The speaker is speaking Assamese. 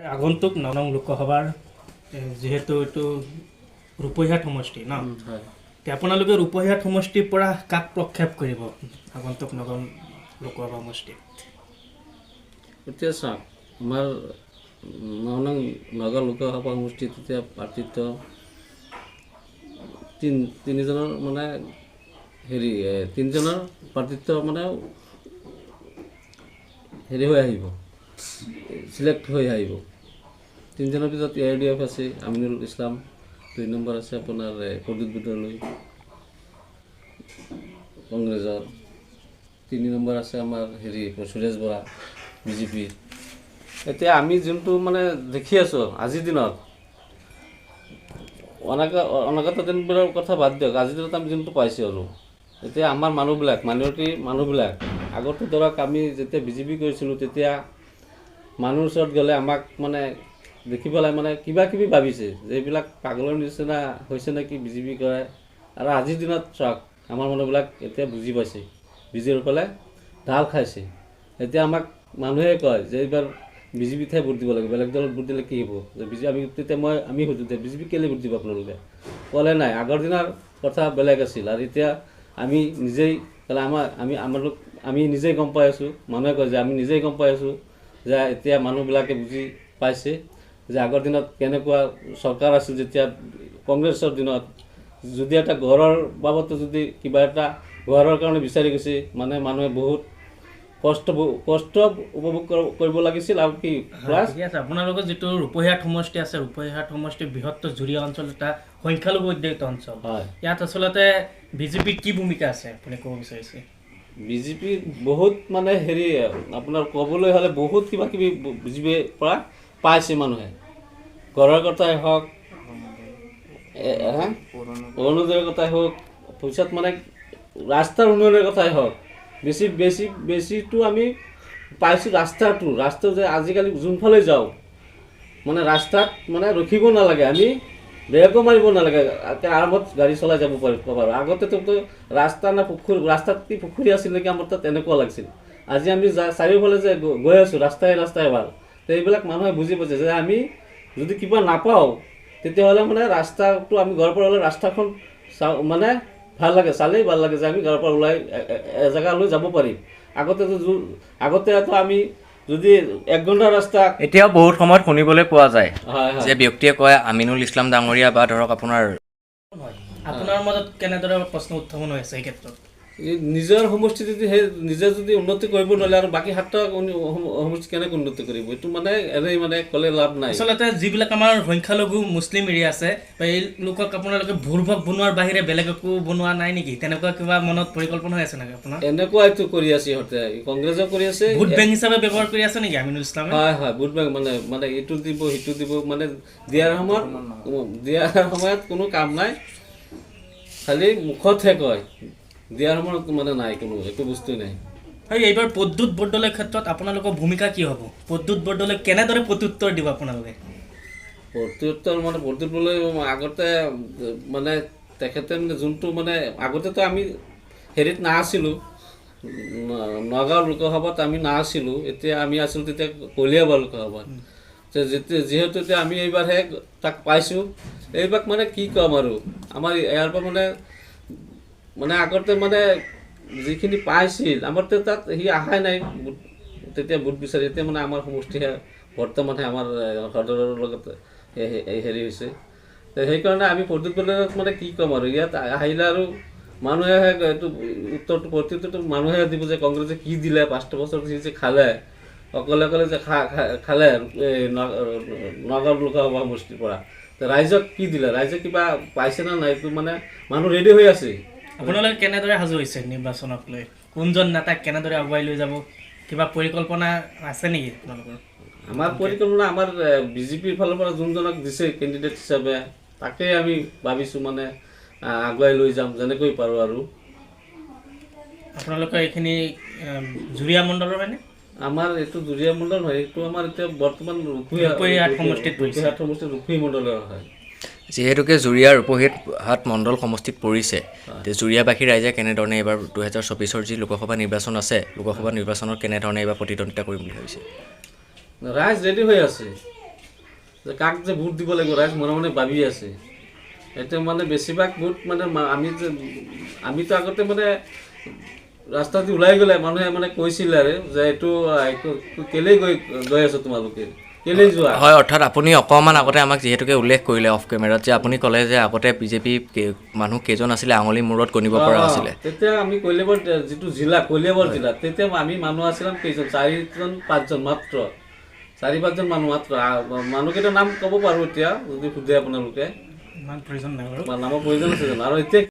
আগন্তুক 9 নং লোকসভাৰ যিহেতু এইটো ৰূপহীহাট সমষ্টি ন? হয়। তে আপোনালোকে ৰূপহীহাট সমষ্টিৰ পৰা কাক প্ৰক্ষেপ কৰিব আগন্তুক নগাঁও লোকসভা সমষ্টিত? এতিয়া চাওক, আমাৰ 9 নং নগাঁও লোকসভা সমষ্টিত এতিয়া প্ৰাৰ্থিত্ব তিনিজনৰ, মানে হেৰি তিনিজনৰ প্ৰাৰ্থিত্ব মানে হেৰি হৈ আহিব, চিলেক্ট হৈ আহিব। তিনিজনৰ ভিতৰত এ I D F আছে আমিনুল ইছলাম, 2 নম্বৰ আছে আপোনাৰ প্ৰদ্যুৎ বৰদলৈ কংগ্ৰেছৰ, 3 নম্বৰ আছে আমাৰ হেৰি সুৰেশ বৰা বিজেপিৰ। এতিয়া আমি যোনটো মানে দেখি আছোঁ আজিৰ দিনত, অনাগত দিনবোৰৰ কথা বাদ দিয়ক, আজিৰ দিনত আমি যোনটো পাইছোঁ আৰু এতিয়া আমাৰ মানুহবিলাক, মাইনৰিটি মানুহবিলাক, আগতে ধৰক আমি যেতিয়া বিজেপি কৰিছিলোঁ তেতিয়া মানুহৰ ওচৰত গ'লে আমাক মানে দেখি পেলাই মানে কিবা কিবি ভাবিছে যে এইবিলাক পাগলৰ নিচিনা হৈছে নেকি বিজেপি কৰে। আৰু আজিৰ দিনত চাওক, আমাৰ মানুহবিলাক এতিয়া বুজি পাইছে, বিজেপিৰ ফালে ঢাল খাইছে। এতিয়া আমাক মানুহে কয় যে এইবাৰ বিজেপিতহে ভোট দিব লাগে, বেলেগ দলত ভোট দিলে কি হ'ব? যে বিজেপি আমি তেতিয়া আমি সুধোঁ যে বিজেপি কেলৈ ভোট দিব আপোনালোকে? ক'লে নাই, আগৰ দিনৰ কথা বেলেগ আছিল আৰু এতিয়া আমি নিজেই ক'লে আমাৰ আমি আমালোক আমি নিজেই গম পাই আছোঁ। মানুহে কয় যে আমি নিজেই গম পাই আছোঁ যে এতিয়া মানুহবিলাকে বুজি পাইছে যে আগৰ দিনত কেনেকুৱা চৰকাৰ আছিল। যেতিয়া কংগ্ৰেছৰ দিনত যদি এটা ঘৰৰ বাবদো যদি কিবা এটা ঘৰৰ কাৰণে বিচাৰি গৈছে, মানে মানুহে বহুত কষ্ট কষ্ট উপভোগ কৰিব লাগিছিল আৰু কি প্লাছ ঠিকে আছে। আপোনালোকৰ যিটো ৰূপহীহাট সমষ্টি আছে, ৰূপহীহাট সমষ্টি বৃহত্তৰ জুৰীয়া অঞ্চল, এটা সংখ্যালঘু অধ্যুষিত অঞ্চল। হয়। ইয়াত আচলতে বিজেপিৰ কি ভূমিকা আছে আপুনি ক'ব বিচাৰিছে? বিজেপি বহুত মানে হেৰি আপোনাৰ ক'বলৈ হ'লে বহুত কিবা কিবি বিজেপিৰ পৰা পাইছে মানুহে, ঘৰৰ কথাই হওক, অৰুণোদয়ৰ কথাই হওক, পিছত মানে ৰাস্তাৰ উন্নয়নৰ কথাই হওক, বেছি বেছি বেছিটো আমি পাইছোঁ ৰাস্তাটো। ৰাস্তা যে আজিকালি যোনফালে যাওঁ মানে ৰাস্তাত মানে ৰখিব নালাগে, আমি ব্ৰেকো মাৰিব নালাগে, আৰামত গাড়ী চলাই যাব পাৰোঁ। আগতেতো ৰাস্তা না পুখুৰী, ৰাস্তাত কি পুখুৰী আছিল নেকি, আমাৰ তাত এনেকুৱা লাগিছিল। আজি আমি চাৰিওফালে যে গৈ আছোঁ, ৰাস্তাই ৰাস্তাই ভাল। তো এইবিলাক মানুহে বুজি পাইছে যে আমি যদি কিবা নাপাওঁ তেতিয়াহ'লে মানে ৰাস্তাটো আমি ঘৰৰ পৰা ওলাই ৰাস্তাখন চাওঁ মানে ভাল লাগে, চালেই ভাল লাগে যে আমি ঘৰৰ পৰা ওলাই এজেগালৈ যাব পাৰিম। আগতেতো আগতেতো আমি যদি 1 ঘণ্টা ৰাস্তা এতিয়াও বহুত সময়ত শুনিবলৈ পোৱা যায় হয় হয় যে ব্যক্তিয়ে কয় আমিনুল ইছলাম ডাঙৰীয়া বা ধৰক আপোনাৰ আপোনাৰ মাজত কেনেদৰে প্ৰশ্ন উত্থাপন হৈ আছে এই ক্ষেত্ৰত? এই নিজৰ সমষ্টি যদি সেই নিজে যদি উন্নতি কৰিব নোৱাৰে আৰু বাকী সাতটা সমষ্টি কেনেকৈ উন্নতি কৰিব? এইটো মানে এনেই মানে ক'লে লাভ নাই। আচলতে যিবিলাক আমাৰ সংখ্যালঘু মুছলিম এৰিয়া আছে বা এই লোকক আপোনালোকে বুৰ্বক বনোৱাৰ বাহিৰে বেলেগ একো বনোৱা নাই নেকি? তেনেকুৱা কিবা মনত পৰিকল্পনা হৈ আছে নেকি আপোনাৰ? এনেকুৱা এইটো কৰি আছে ইহঁতে, কংগ্ৰেছেও কৰি আছে। ভোট বেংক হিচাপে ব্যৱহাৰ কৰি আছে নেকি আমিনুল ইছলামে? হয় হয়, ভোট বেংক মানে মানে এইটো দিব সিটো দিব, মানে দিয়াৰ সময়ত কোনো কাম নাই, খালি মুখতহে কয়, দিয়াৰ সময়ত মানে নাই, কোনো একো বস্তুৱেই নাই। হয়, এইবাৰ প্ৰদ্যুৎ বৰদলৈৰ ক্ষেত্ৰত আপোনালোকৰ ভূমিকা কি হ'ব? প্ৰদ্যুৎ বৰদলৈক কেনেদৰে প্ৰত্যুত্তৰ দিব আপোনালোকে? প্ৰত্যুত্তৰ মানে প্ৰদ্যুৎ বৰদলৈ আগতে মানে তেখেতে মানে যোনটো মানে আগতেতো আমি হেৰিত নাছিলোঁ, নগাঁও লোকসভাত আমি নাছিলোঁ, এতিয়া আমি আছিলোঁ তেতিয়া কলিয়াবৰ লোকসভাত। যেতিয়া যিহেতু এতিয়া আমি এইবাৰহে তাক পাইছোঁ, এইবাৰ মানে কি ক'ম আৰু আমাৰ ইয়াৰ পৰা মানে মানে আগতে মানে যিখিনি পাইছিল আমাৰতো তাত সি অহাই নাই তেতিয়া ভোট বিচাৰি। এতিয়া মানে আমাৰ সমষ্টিহে বৰ্তমানহে আমাৰ সদৰৰ লগত হেৰি হৈছে। সেইকাৰণে আমি প্ৰদ্যুৎ বৰদলৈক মানে কি ক'ম আৰু ইয়াত আহিলে আৰু মানুহেহে এইটো উত্তৰটো প্ৰত্যুত্তৰটো মানুহে দিব যে কংগ্ৰেছে কি দিলে 5টা বছৰ, সি যে খালে অকলে অকলে যে খালে এই নগাঁও লোকসভা সমষ্টিৰ পৰা, ৰাইজক কি দিলে, ৰাইজে কিবা পাইছে নে নাই, এইটো মানে মানুহ ৰেডি হৈ আছে। আপোনালোকে কেনেদৰে সাজু হৈছে নিৰ্বাচনক লৈ? কোনজন নেতাক কেনেদৰে আগুৱাই লৈ যাব, কিবা পৰিকল্পনা আছে নেকি আপোনালোকৰ? আমাৰ পৰিকল্পনা আমাৰ বিজেপিৰ ফালৰ পৰা যোনজনক দিছে কেণ্ডিডেট হিচাপে তাকেই আমি ভাবিছোঁ মানে আগুৱাই লৈ যাম যেনেকৈ পাৰোঁ আৰু। আপোনালোকৰ এইখিনি জুৰীয়া মণ্ডলৰ হয়নে? আমাৰ এইটো জুৰীয়া মণ্ডল নহয়, এইটো আমাৰ এতিয়া বৰ্তমান ৰূপহীহাট সমষ্টিত পৰিছে। ৰূপহীহাট সমষ্টিত ৰূপহী মণ্ডলৰ হয়। যিহেতুকে জুৰীয়া ৰূপহীহাট মণ্ডল সমষ্টিত পৰিছে, জুৰীয়াবাসী ৰাইজে কেনেধৰণে এইবাৰ 2024ৰ যি লোকসভা নিৰ্বাচন আছে, লোকসভা নিৰ্বাচনত কেনেধৰণে এইবাৰ প্ৰতিদ্বন্দ্বিতা কৰিম বুলি ভাবিছে? ৰাইজ ৰেডি হৈ আছে। যে কাক যে ভোট দিব লাগিব ৰাইজ মনে মনে ভাবি আছে। এতিয়া মানে বেছিভাগ ভোট মানে আমিতো আগতে মানে ৰাস্তা দি ওলাই গ'লে মানুহে মানে কৈছিলে আৰু যে এইটো কেলেই গৈ গৈ আছো তোমালোকে, কেলেই যোৱা। হয়, অৰ্থাৎ আপুনি অকণমান আগতে আমাক যিহেতুকে উল্লেখ কৰিলে অফ কেমেৰাত যে আপুনি ক'লে যে আগতে বিজেপি মানুহ কেইজন আছিলে আঙুলি মূৰত গণিব পৰা আছিলে। তেতিয়া আমি কলিয়াবৰ যিটো জিলা, কলিয়াবৰ জিলা, তেতিয়া আমি মানুহ আছিলাম কেইজন, 4জন 5জন মাত্ৰ, 4-5জন মানুহ মাত্ৰ। মানুহকেইটাৰ নাম ক'ব পাৰোঁ এতিয়া যদি সোধে আপোনালোকে, ইমান প্ৰয়োজন নাই বাৰু, নামৰ প্ৰয়োজন আছে জানো? আৰু এতিয়া